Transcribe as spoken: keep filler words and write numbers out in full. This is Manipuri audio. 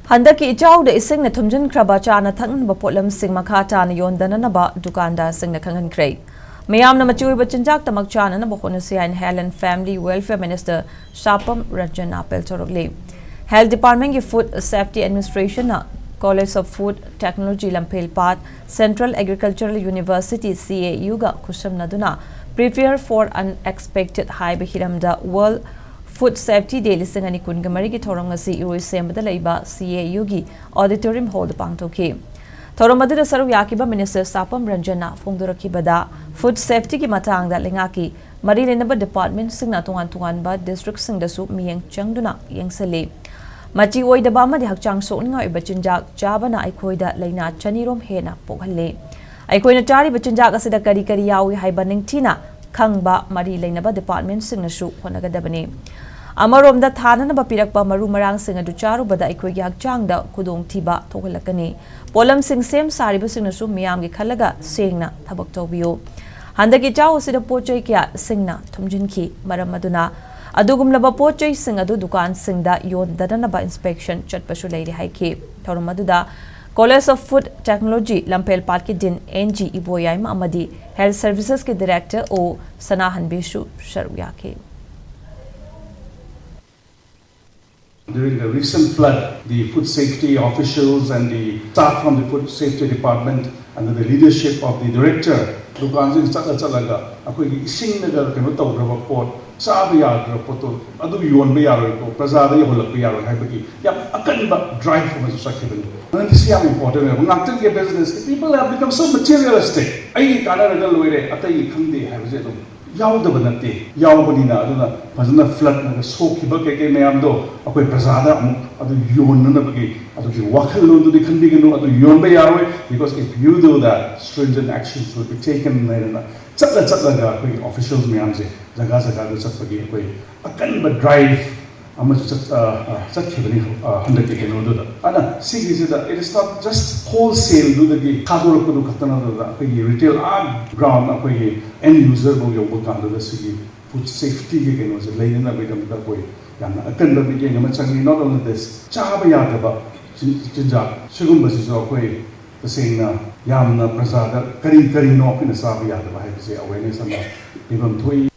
ꯍꯟꯗꯛꯀꯤ ꯏꯆꯥꯎꯗ ꯏꯁꯤꯡꯅ ꯊꯨꯝꯖꯤꯟꯈ꯭ꯔꯕ ꯆꯥꯅ ꯊꯛꯅꯕ ꯄꯣꯠꯂꯝꯁꯤꯡ ꯃꯈꯥ ꯇꯥꯅ ꯌꯣꯟꯗꯅꯅꯕ ꯗꯨꯀꯥꯟꯗꯥꯔꯁꯤꯡꯅ ꯈꯪꯍꯟꯈ꯭ꯔꯦ꯫ ꯃꯤꯌꯥꯝꯅ ꯃꯆꯤ ꯑꯣꯏꯕ ꯆꯤꯟꯖꯥꯛꯇꯃꯛ ꯆꯥꯅꯅꯕ ꯍꯣꯠꯅꯁꯤ ꯍꯥꯏꯅ Health and Family Welfare Minister ꯁꯥꯄꯝ ꯔꯟꯖꯟꯅ ꯑꯥꯄꯦꯜ ꯇꯧꯔꯛꯂꯤ꯫ Health Departmentꯀꯤ Food Safety Administrationꯅ College of Food Technology ꯂꯝꯐꯦꯜꯄꯥꯠ, Central Agricultural University, CAUꯒ ꯈꯨꯠꯁꯝꯅꯗꯨꯅ Prepare for Unexpected ꯍꯥꯏꯕ ꯍꯤꯔꯝꯗ World Food Safety Day ꯂꯤꯁꯤꯡ ꯑꯅꯤ ꯀꯨꯟꯒ ꯃꯔꯤꯒꯤ ꯊꯧꯔꯝ ꯉꯁꯤ ꯏꯔꯣꯏꯁꯦꯝꯕꯗ ꯂꯩꯕ CAUꯒꯤ Auditorium Hallꯗ ꯄꯥꯡꯊꯣꯛꯈꯤ꯫ ꯊꯧꯔꯝ ꯑꯗꯨꯗ ꯁꯔꯨꯛ ꯌꯥꯈꯤꯕ Minister ꯁꯥꯄꯝ ꯔꯟꯖꯟꯅ ꯐꯣꯡꯗꯣꯔꯛꯈꯤꯕꯗ, Food Safetyꯒꯤ ꯃꯇꯥꯡꯗ ꯂꯩꯉꯥꯛꯀꯤ ꯃꯔꯤ ꯂꯩꯅꯕ departmentꯁꯤꯡꯅ ꯇꯣꯉꯥꯟ ꯇꯣꯉꯥꯟꯕ districtꯁꯤꯡꯗꯁꯨ ꯃꯤꯠꯌꯦꯡ ꯆꯪꯗꯨꯅ ꯌꯦꯡꯁꯤꯜꯂꯤ꯫ ꯃꯆꯤ ꯑꯣꯏꯗꯕ ꯑꯃꯗꯤ ꯍꯛꯆꯥꯡ ꯁꯣꯛꯅꯤꯡꯉꯥꯏ ꯑꯣꯏꯕ ꯆꯤꯟꯖꯥꯛ ꯆꯥꯕꯅ ꯑꯩꯈꯣꯏꯗ ꯂꯥꯏꯅꯥ ꯆꯅꯤꯔꯣꯝ ꯍꯦꯟꯅ ꯄꯣꯛꯍꯜꯂꯤ꯫ ꯑꯩꯈꯣꯏꯅ ꯆꯥꯔꯤꯕ ꯆꯤꯟꯖꯥꯛ ꯑꯁꯤꯗ ꯀꯔꯤ ꯀꯔꯤ ꯌꯥꯎꯏ ꯍꯥꯏꯕ ꯅꯤꯡꯊꯤꯅ ꯈꯪꯕ ꯃꯔꯤ ꯂꯩꯅꯕ departmentꯁꯤꯡꯅꯁꯨ ꯍꯣꯠꯅꯒꯗꯕꯅꯤ꯫ ꯑꯃꯔꯣꯝꯗ, ꯊꯥꯅꯅꯕ ꯄꯤꯔꯛꯄ ꯃꯔꯨ ꯃꯔꯥꯡꯁꯤꯡ ꯑꯗꯨ ꯆꯥꯔꯨꯕꯗ ꯑꯩꯈꯣꯏꯒꯤ ꯍꯛꯆꯥꯡꯗ ꯈꯨꯗꯣꯡꯊꯤꯕ ꯊꯣꯛꯍꯜꯂꯛꯀꯅꯤ꯫ ꯄꯣꯠꯂꯝꯁꯤꯡ ꯁꯦꯝ ꯁꯥꯔꯤꯕꯁꯤꯡꯅꯁꯨ ꯃꯤꯌꯥꯝꯒꯤ ꯈꯜꯂꯒ ꯁꯦꯡꯅ ꯊꯕꯛ ꯇꯧꯕꯤꯌꯨ꯫ ꯍꯟꯗꯛꯀꯤ ꯆꯥꯎ ꯑꯁꯤꯗ ꯄꯣꯠ ꯆꯩ ꯀꯌꯥ ꯏꯁꯤꯡꯅ ꯊꯨꯝꯖꯤꯟꯈꯤ꯫ ꯃꯔꯝ ꯑꯗꯨꯅ, ꯑꯗꯨꯒꯨꯝꯂꯕ ꯄꯣꯠ ꯆꯩꯁꯤꯡ ꯑꯗꯨ ꯗꯨꯀꯥꯟꯁꯤꯡꯗ ꯌꯣꯟꯗꯅꯅꯕ inspection ꯆꯠꯄꯁꯨ ꯂꯩꯔꯦ ꯍꯥꯏꯈꯤ꯫ ꯊꯧꯔꯝ ꯑꯗꯨꯗ College of Food Technology ꯂꯝꯐꯦꯜꯄꯥꯠꯀꯤ Dean N G ꯏꯕꯣꯌꯥꯏꯃ ꯑꯃꯗꯤ Health Servicesꯀꯤ Director O ꯁꯅꯥꯍꯟꯕꯤꯁꯨ ꯁꯔꯨꯛ ꯌꯥꯈꯤ꯫ During the recent flood, the food safety officials and the staff from the food safety department under the leadership of the director, ꯗꯨꯀꯥꯟꯁꯤꯡ ꯆꯠꯂ ꯆꯠꯂꯒ ꯑꯩꯈꯣꯏꯒꯤ ꯏꯁꯤꯡꯅꯒ ꯀꯩꯅꯣ ꯇꯧꯈ꯭ꯔꯕ ꯄꯣꯠ, ꯆꯥꯕ ꯌꯥꯗ꯭ꯔꯕ ꯄꯣꯠꯇꯣ ꯑꯗꯨ ꯌꯣꯟꯕ ꯌꯥꯔꯣꯏꯀꯣ, ꯄ꯭ꯔꯖꯥꯗ ꯌꯧꯍꯜꯂꯛꯄ ꯌꯥꯔꯣꯏ ꯍꯥꯏꯕꯒꯤ ꯌꯥꯝ ꯑꯀꯟꯕ drive ꯑꯃꯁꯨ ꯆꯠꯈꯤꯕꯅꯤ꯫ ꯃꯔꯝꯗꯤ ꯁꯤ ꯌꯥꯝ important ꯑꯣꯏꯕ꯫ ꯉꯥꯛꯇꯪꯒꯤ business, people have become so materialistic. ꯑꯩꯒꯤ ꯀꯥꯟꯅꯔꯒ ꯂꯣꯏꯔꯦ, ꯑꯇꯩꯒꯤ ꯈꯪꯗꯦ ꯍꯥꯏꯕꯁꯦ ꯑꯗꯨꯝ ꯌꯥꯎꯗꯕ ꯅꯠꯇꯦ, ꯌꯥꯎꯕꯅꯤꯅ꯫ ꯑꯗꯨꯅ ꯐꯖꯅ floodꯅꯒ ꯁꯣꯛꯈꯤꯕ ꯀꯩꯀꯩ ꯃꯌꯥꯝꯗꯣ ꯑꯩꯈꯣꯏ ꯄ꯭ꯔꯖꯥꯗ ꯑꯃꯨꯛ ꯑꯗꯨ ꯌꯣꯟꯅꯅꯕꯒꯤ ꯑꯗꯨꯒꯤ ꯋꯥꯈꯜꯂꯣꯟꯗꯨꯗꯤ ꯈꯟꯕꯤꯒꯅꯨ꯫ ꯑꯗꯨ ꯌꯣꯟꯕ ꯌꯥꯔꯣꯏ, because if you do that, stringent actions will be taken ꯍꯥꯏꯗꯅ ꯆꯠꯂ ꯆꯠꯂꯒ ꯑꯩꯈꯣꯏꯒꯤ officials ꯃꯌꯥꯝꯁꯦ ꯖꯒꯥ ꯖꯒꯥꯗ ꯆꯠꯄꯒꯤ ꯑꯩꯈꯣꯏ ꯑꯀꯟꯕ drive ꯑꯃꯁꯨ ꯆꯠ-, ꯑ, ꯑ, ꯆꯠꯈꯤꯕꯅꯤ, ꯑ, ꯍꯟꯗꯛꯀꯤ ꯀꯩꯅꯣꯗꯨꯗ꯫ ꯑꯗꯨꯅ ꯁꯤꯒꯤꯁꯤꯗ it is not just wholesaleꯗꯨꯗꯒꯤ ꯊꯥꯗꯣꯔꯛꯄꯗꯨ ꯈꯛꯇ ꯅꯠꯇꯅ ꯑꯩꯈꯣꯏꯒꯤ retail ꯑꯥ ground, ꯑꯩꯈꯣꯏꯒꯤ end userꯐꯥꯎ ꯌꯧꯕ ꯀꯥꯟꯗꯨꯗ ꯁꯤꯒꯤ food safetyꯒꯤ ꯀꯩꯅꯣꯁꯦ ꯂꯩꯅꯅꯕꯒꯤꯗꯃꯛꯇ ꯑꯩꯈꯣꯏ ꯌꯥꯝꯅ ꯑꯀꯟꯕ ꯃꯤꯠꯌꯦꯡ ꯑꯃ ꯆꯪꯉꯤ꯫ Not only this, ꯆꯥꯕ ꯌꯥꯗꯕ ꯆꯤꯟ- ꯆꯤꯟꯖꯥꯛ ꯁꯤꯒꯨꯝꯕꯁꯤꯁꯨ ꯑꯩꯈꯣꯏ ꯇꯁꯦꯡꯅ ꯌꯥꯝꯅ ꯄ꯭ꯔꯖꯥꯗ ꯀꯔꯤ ꯀꯔꯤꯅꯣ ꯑꯩꯈꯣꯏꯅ ꯆꯥꯕ ꯌꯥꯗꯕ ꯍꯥꯏꯕꯁꯦ ꯑꯦꯋꯦꯔꯅꯦꯁ ꯑꯃ ꯄꯤꯐꯝ ꯊꯣꯛꯏ꯫